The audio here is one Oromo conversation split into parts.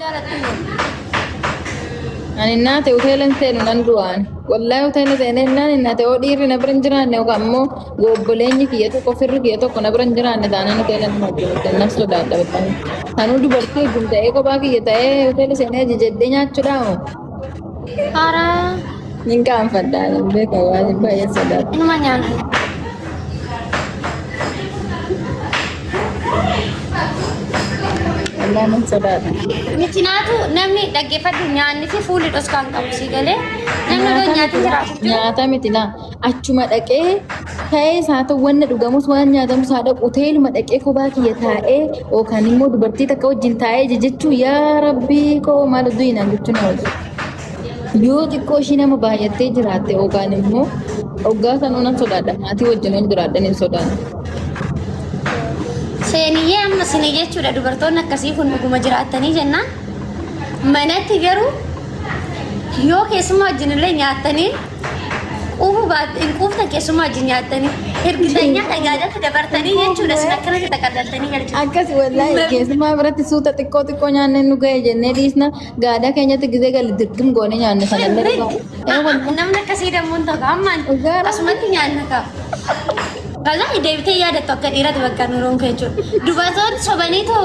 Jaalattu. Ani naate hoteela hin seenu nan du'aan. Wallaahi hoteela seenee naan hin naate yoo dhiirri na bira hin jiraanne yookaan immoo obboleenyi kiyya tokko firri kiyya tokko na bira hin jiraanne taanaan hoteela nama wajjin hojjennu nan sodaadha beekama. Kanuu dubartii wajjin ta'ee kophaa kiyya ta'ee hoteela seenee ajajadhee nyaachuudhaa moo? Haaraa Nin qaanfadha ani hin beeku waan baay'ee sodaadha. inuma nyaanna. Wallaahi nan sodaadha. Mikinaatu namni dhaggeeffadhu nyaanni fi fuulli dhoskaan qabu si galee namni odoo Nyaata nyaatiin miti laa. jiraatu jiru. Nyaata miti laa. Achuma dhaqee ta'ee isaa ta'u wanna dhugamus waan nyaatamus haa dhaqu hoteeluma dhaqee kophaa kiyya taa'ee yookaan immoo dubartii takka wajjin taa'ee jechuu yaa rabbii koo maal du'i naan jechuun oolu. Yoo xiqqoo ishii nama baay'attee jiraatte yookaan immoo hoggaa sanuu nan sodaadha. Maatii wajjin hin jiraadhan hin sodaadha. Seeniyyee amma sinii jechuudha dubartoonni akkasii kun dhuguma jiraattanii jennaan manatti garuu yoo keessummaa wajjin illee nyaattanii quufuu baat hin quuftan keessummaa wajjin nyaattanii hirkitanii dhagaadhaatti dabartanii jechuudha sin akkanatti xaqallaltanii galchitu. Akkas wallaahi keessumaa biratti suuta xiqqoo xiqqoo nyaannee nu ga'e jennee dhiisna. Gaadaa keenyatti gizee galle dirqim goonee nyaanne sanallee dhugaa. Ee wallaahi. Namni akkasii dammoo hin ta'u ammaan Dhugaa rabbi. asumatti nyaanna ka'a. Kaza deebitee yaadattu akka dhiirati bakka nuroon kee jechuudha. Dubartoonni sobaniitu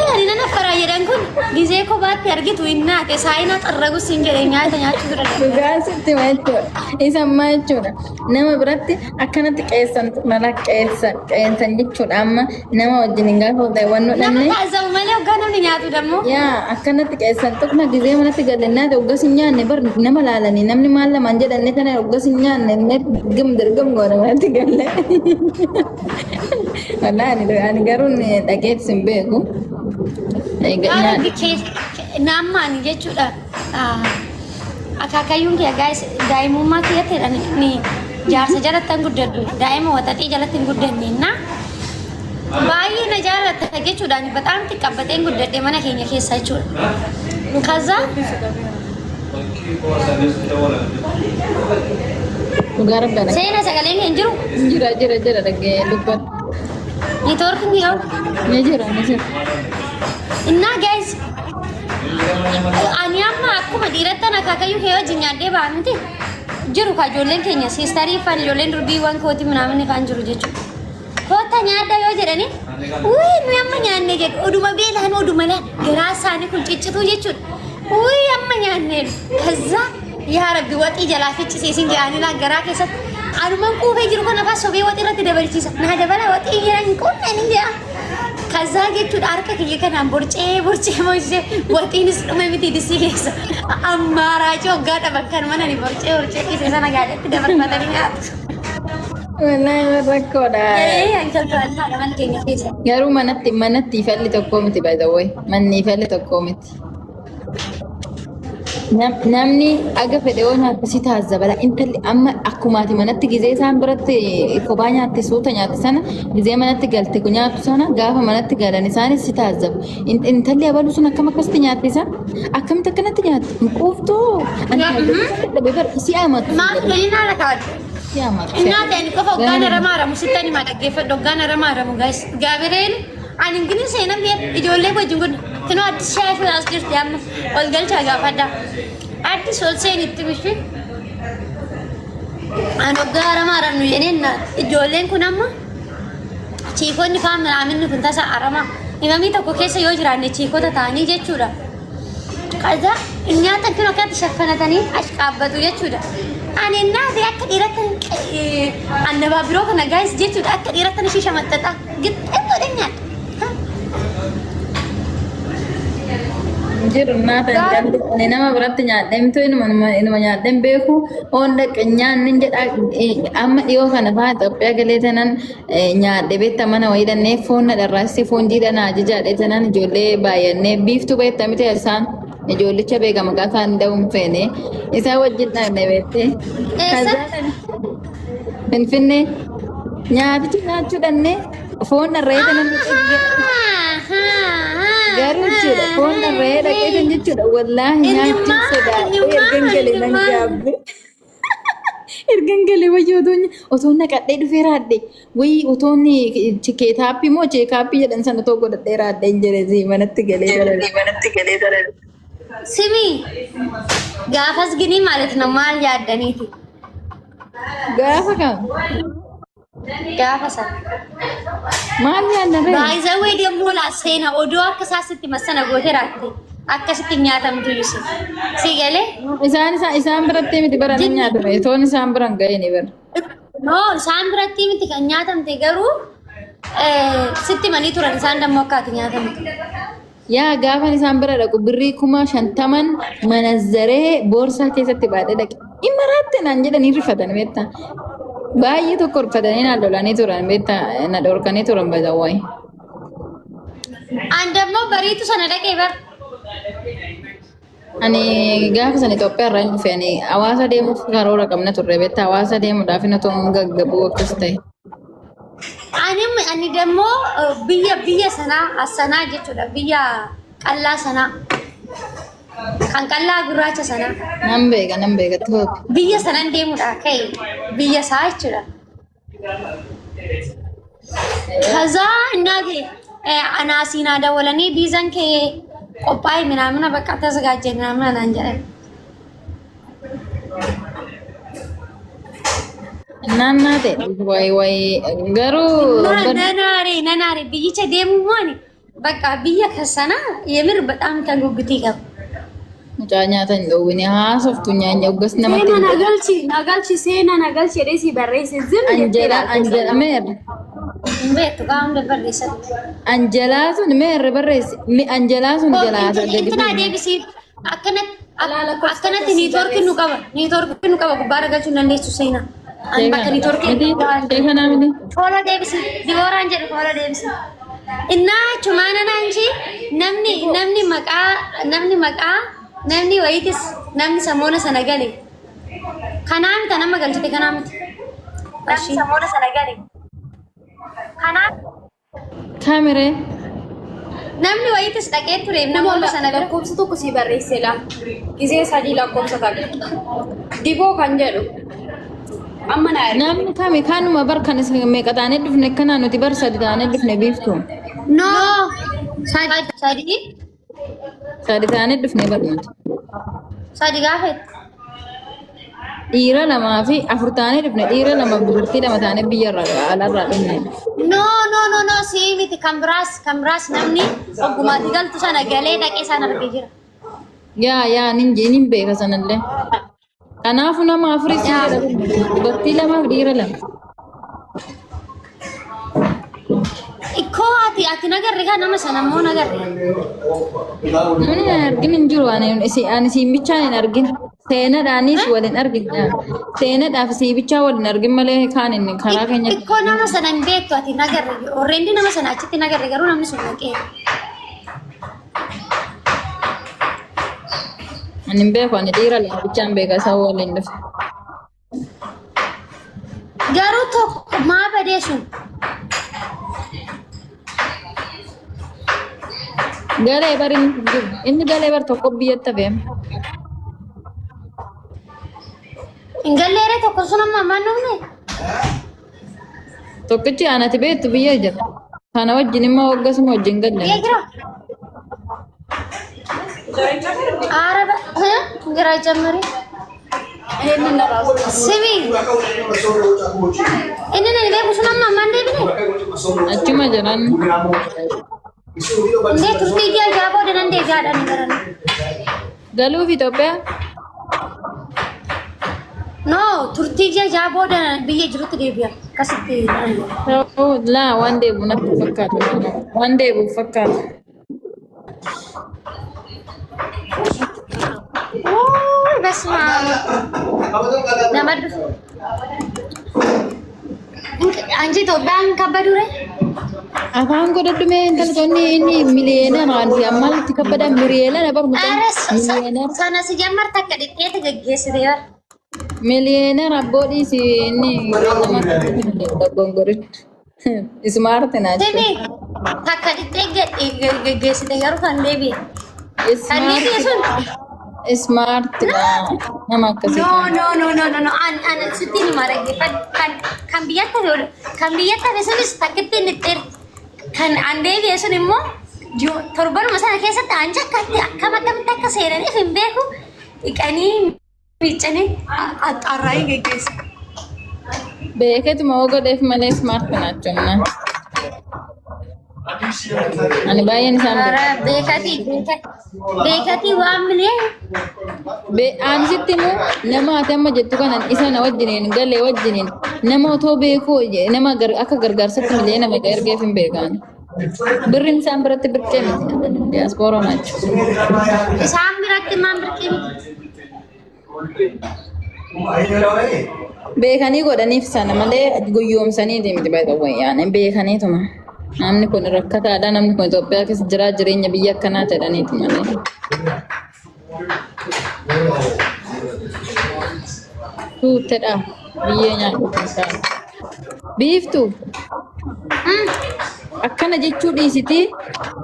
ani nan affaraa jedhan kun gizee kophaatti argitu hin naate saayinaa xarragus hin jedhe nyaata nyaachuu bira darbe. Dhugaa sitti hima jechuudha. Isa ammaa jechuudha. Nama biratti akkanatti qeessan mala qeessan qeensan jechuudha. Amma nama wajjin hin gaafa ta'e waan nu Nama dhabne. taasisamu malee hoggaa namni nyaatu dammoo. Yaa akkanatti qeessan tuqna gizee manatti galannaa ta'e hoggas hin nyaanne bar nama laalanii namni maal lamaan jedhanne tana hoggas hin nyaanne inni gim dirgim goone manatti galle. Wallaahi ani garuu dhageettis hin beeku. Egaa Yaa nyaadha. Rabbi kee naammaan jechuudha. Akaakayyuun kee gaa'is daa'imummaa kiyyatti ni jaarsa jalatti hin guddadhu daa'ima waxaxii jalatti hin guddanne na baay'ee na jaallata jechuudhaan bataam xiqqabbateen guddadhe mana keenya keessa jechuudha. Kaza Dhugaa rabbi ana. Seena sagaleen kee hin jiru Jira jira jira dhagee dubbadhu. neetwoorkiin kee Ni jira ni jira. Innaa guys ani amma akkuma dhiirattan akaakayyuu kee wajjin nyaadhee ba'a miti jiru ka ijoolleen keenya siistarii faan ijoolleen durbii waan kooti minaaminni faan jiru jechuudha. Kootta nyaadha yoo jedhani wuyi nuyi amma nyaanne jedhu oduma beelaan oduma laa garaa isaanii kun ciccituu jechuudha. Wuyi amma nyaanne kaza yaa rabbi waxii jalaa ficcisiisin jedhanii laa garaa keessatti anuman quufee jiru kana faa sobee waxii irratti dabalchiisa naa dabala waxii hin quufne ni jedha. Kazaa jechuudha harka kiyya kanaan borcee borcee borcee waxiinis dhume miti disii keessa. Ammaaraachii hoggaa dhaban kan mana ni borcee borcee dhiise sana gaadhatti dabarfatanii nyaatu. Wallaahi waan rakkoodha. Ee ankalfaaltaa mana keenya keessa. Garuu manatti manatti ifalli tokko miti by the way. Manni ifalli tokko miti. Namni aga fedhe yoo nyaatte si taazzabala. Intalli amma akkumaati manatti gizee isaan biratti kophaa nyaatte suuta nyaatte sana gizee manatti galte nyaattu sana gaafa manatti galan isaanis si taazzabu. Intalli abaluu sun akkam akkasitti nyaatte isa akkamitti akkanatti nyaatte hin quuftuu? Ani dadhabe bar si amatu. Maaf galii naa lakaadhu. Si amatu. Innaa ta'e ani qofa hoggaan aramaa aramu sitti ani maa dhaggeeffadhu hoggaan aramaa aramu guys. Gaabireen ani gini seenan biyya ijoollee wajjin kun kinoo addis shaayii as jirti amma ol galchaa gaafadha. Addis ol seenitti mishii. Ani hoggaa aramaa aramnu jedheen ijoolleen kun amma chiikonni faan minaaminni kun tasa aramaa. Himamii tokko keessa yoo jiraanne chiikota ta'anii jechuudha. Kaza nyaata kun akkatti shaffanatanii ashqaabbatu jechuudha. Ani naate akka dhiiratti annabaa biroo kana gaayis jechuudha akka dhiiratti ishee shamaxxaxa gixxee godhe nyaadha. Jiru naata ani nama biratti nyaadhee inuma inuma nyaadhee beeku oon dhaqe nyaanni jedha amma dhiyoo kana fa'aa Itoophiyaa galee tanan nyaadhe beekta mana wayii dhannee foon na dharraasise foon jiidha na ajajaadhe tanan ijoollee baay'annee biiftuu beekta miti isaan ijoollicha beeka maqaa isaan da'uu hin feene isaan wajjin dhaqne beekte. Eessa? Finfinnee nyaatichi nyaachuu dhannee foon dharra'ee tanan garuu jechuudha foon dharra'ee dhaqee kan jechuudha wallaahi nyaachuu sodaadhee ergan galee nan gaabbe. Ergan galee wayii otoo naqadhee dhufee raadde wayii otoon keetaappii moo cheekaappii jedhan sana otoo godhadhee raadde hin jedhe manatti galee dalaga. ስሚ gaafas ginii ማለት ነው maal yaaddaniiti? Gaafa kam? Gaafa sana. Maal yaadna ree? Baay'izawwee deemuu laa seena odoo akka isaa sitti massana gootee raatte akkasitti nyaatamtu yuusi. Si galee? Isaan biratti miti bara ni nyaatame. Otoon isaan biran ga'e ni bara. No, isaan biratti miti kan nyaatamte, garuu sitti manii turan isaan dammoo akka ati nyaatamte. Yaa, gaafan isaan bira dhaqu birrii 50,000 manazzaree boorsaa keessatti baadhee dhaqe. Dhimma raatte naan jedhanii rifatan beektaa. Baay'ee tokko rifatanii naan lolanii turan beektaa, na dhorkanii turan badawwaay. An dammoo bariitu sana dhaqee bar. Ani gaafa sana Itoophiyaa irraa hin dhufe. Ani hawaasa deemuuf karoora qabna turre beektaa, hawaasa deemuudhaaf inni otoo gaggabuu akkas ta'e. Ani dammoo biyya sanaa as sanaa jechuudha, biyya qallaa sanaa kan qallaa gurraacha sanaa. Nan beeka, nan beeka tokko. Biyya sanan deemuudha ka'e, biyya isaa jechuudha. ከዛ እናቴ አናሲና ደወለኒ ቢዘን ከ qophaa'e ምናምን በቃ ተዘጋጀ ምናምን naan jedhan. Naannaa ta'e wayi wayi garuu Nanaare nanaare biyyicha deemuu maani በቃ biyya sana የምር በጣም ከጉጉት ይገባ። Mucaa nyaata hin dhoowwine haasoftu nyaanya oggas namatti Seenaa na galchi, na galchi, seenaa na galchi jedhee si barreesse zim jettee Anjala ilaalte. Anjala meerre? Hin beektu gaa hunda barreessan. Anjalaa sun meerre barreessi anjalaa sun jalaa እንትና deebisii, akkanatti akkanatti niitoorkii nu qaba, niitoorkii nu qaba, gubbaarra galchuu hin dandeessu seenaa. Ani bakka niitoorkii Sheekanaa miti. Follow deebisi, Dibooraan jedhu follow deebisi. Innaa chumaana naanchi namni maqaa namni maqaa namni wayitis namni samoona sana gale. Kanaa miti nama galchite, kanaa miti. Namni samoona sana gale. Kanaa Kaameree. Namni wayitis dhaqee ture namoota sana bira. Lakkoofsa tokko si barreesse laa. Gizee sadii lakkoofsa takka. Diboo kan jedhu. Amma na erge. Namni kami kanuma bar kan isin meeqa taanee dhufne kanaa nuti bar sadi taanee dhufne biiftu. No. Sadi sadi. Sadi taanee dhufne bar nuti. Sadi gaafa. Dhiira lamaa fi afur taanee dhufne, dhiira lama dubartii lama taanee biyyarraa alarraa dhufne. No, no, no, no, si miti, kan biraas namni oggumaatti galtu sana galee dhaqee isaan argee jira. Yaa yaa, nin beeka sanallee. Kanaafuu nama afurii si jedha, dubartii lamaa fi dhiira lama. Ikkoo ati nagarre kaa nama sana immoo nagarre. Namni hin argin hin jiru, ani siin bichaan hin argin. Seenadhaanis wal hin argin. Seenadhaaf sii bichaa wal hin argin malee kaan inni karaa keenya. Ikkoo nama sana hin beektu ati, nagarre. Orreendi nama sana achitti nagarre, garuu namni sun dhaqee. Ani hin beeku, ani dhiira lama bichaan beeka isaan waliin dhufe. Garuu tokko maa badee sun? Galee bar inni hin jiru. Inni galee bar tokko biyyatti hafee. Hin galleere tokko sun amma ammaan dhufne? Tokkichi anati beektu biyya jira. Kana wajjin immoo waggasuma wajjin galle. Biyya jira? Araba እንጀራ ጨምሪ። ይሄንን ለራሱ ስሚ, inni nani beeku sun amma ammaan deebine? Achuma jiran. እንዴ, turtii ji'a 6 booda nan deebi'aadhaan baran. Galuuf Itoophiyaa. No, turtii ji'a 6 booda biyya jirutti deebi'a. Akkasitti. Ta'uu laa, waan deebi'u natti fakkaatu. Waan deebi'u fakkaatu. በስመ አብ nama dhufu. Anji Itoophiyaan kabbadure? Afaan godhadhu mee intala, inni miliyeenaraan si ammaal itti kabbada miliyeena bar mucaan ኧረ miliyeenara. Sana si jammar takka dhixxeeti geggeessite bar. Miliyeenara abboodhii si inni nama doggongoritti. Ismaarti naa Simi takka dhixxee geggeessite, garuu kan deebi'e. Kan deebi'e sun. Smart nama akkasii. No, no, no, no, no, no. An sitti hima, dhaggeeffadhu. Kan biyyatti hafe sunis takkitti inni xeerti. Kan an deebi'e sun immoo torbanuma sana keessatti an cakkatti akkam akkamitti akka seenaniif hin beeku. Dhiqanii miiccanii Axxaarraayii geggeessa. Beeketuma hoo godheef malee smart naachuu. Ani baay'een isaan beeka. Beekatii beekatii waan milee. Ani sitti immoo nama ati amma jettu kana isa na wajjiniin galee wajjiniin nama otoo beekuu nama akka gargaarsatti milee nama ergeef hin beekan. Birriin isaan biratti birqee miti. Diyaaspooraa naachu. Isaan biratti maan birqee miti. Beekanii godhaniif sana malee guyyoomsaniiti miti, by the way. Yaani beekaniituma. Namni kun rakkataadha, namni kun Itoophiyaa keessa jira, jireenya biyya akkanaa jedhaniiti malee. Tuuttedha biyyee nyaadhu. Biiftuu, akkana jechuu dhiisiti,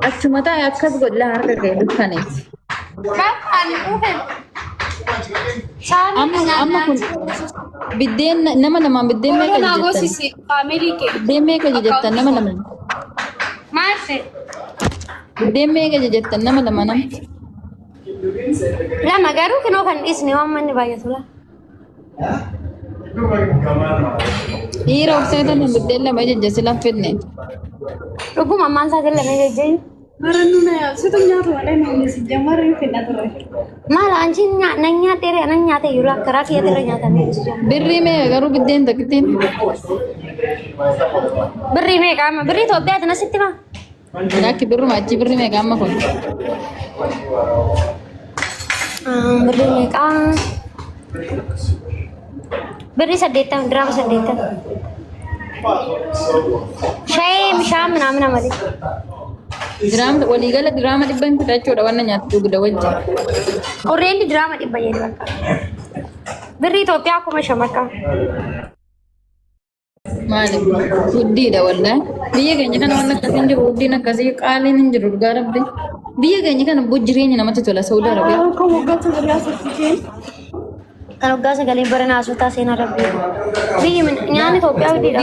achuma taa'e akkas godha, harka kee dukkaneessi. Bakka ani dhufe. Saani Amma kun biddeen nama lamaan biddeen meeqa Naa jettan? goosisi family kee. Biddeen meeqa jettan nama lamaan? Maal ta'e? Biddeen meeqa jettan nama lama nama? Lama garuu kinoo kan dhiisne waan manni baay'atu la. Dhiira of seetan biddeen lama ijajja sila fidne. Dhuguma ammaan isaatiin lama ijajjayu. Situ nyaatu malee namni si jammarri hin fedha turre. Maal anchi nan nyaadheere, nan nyaate iyyuu lakka karaa kiyya irra nyaatamee jira. Birrii meeqa garuu biddeen takkittiin? Birrii meeqa amma? Birrii Itoophiyaati na sitti maa? Lakki, birruma achi birrii meeqa amma kun? Birrii meeqa? Birrii 80, diraama 80. Shayee bishaan ምናምን malee. Diraama waliigala diraama 100 hin fixachuudha wanna nyaatu dhugda wajjin. Already diraama 100 jedhu bakka. Birrii Itoophiyaa 5,000 bakka. Maali? Guddiidha wallaahi. Biyya keenya kana waan akkasii hin jiru, guddiin akkasii qaaliin hin jiru, dhugaa rabbi. Biyya keenya kana jireenya namatti tola, Saudi Arabiyaa. Kan waggaa 9 asirratti. Kan waggaa sagalee bara naasuutaa seenaa rabbii. Biyyi nyaanni Itoophiyaa guddiidha.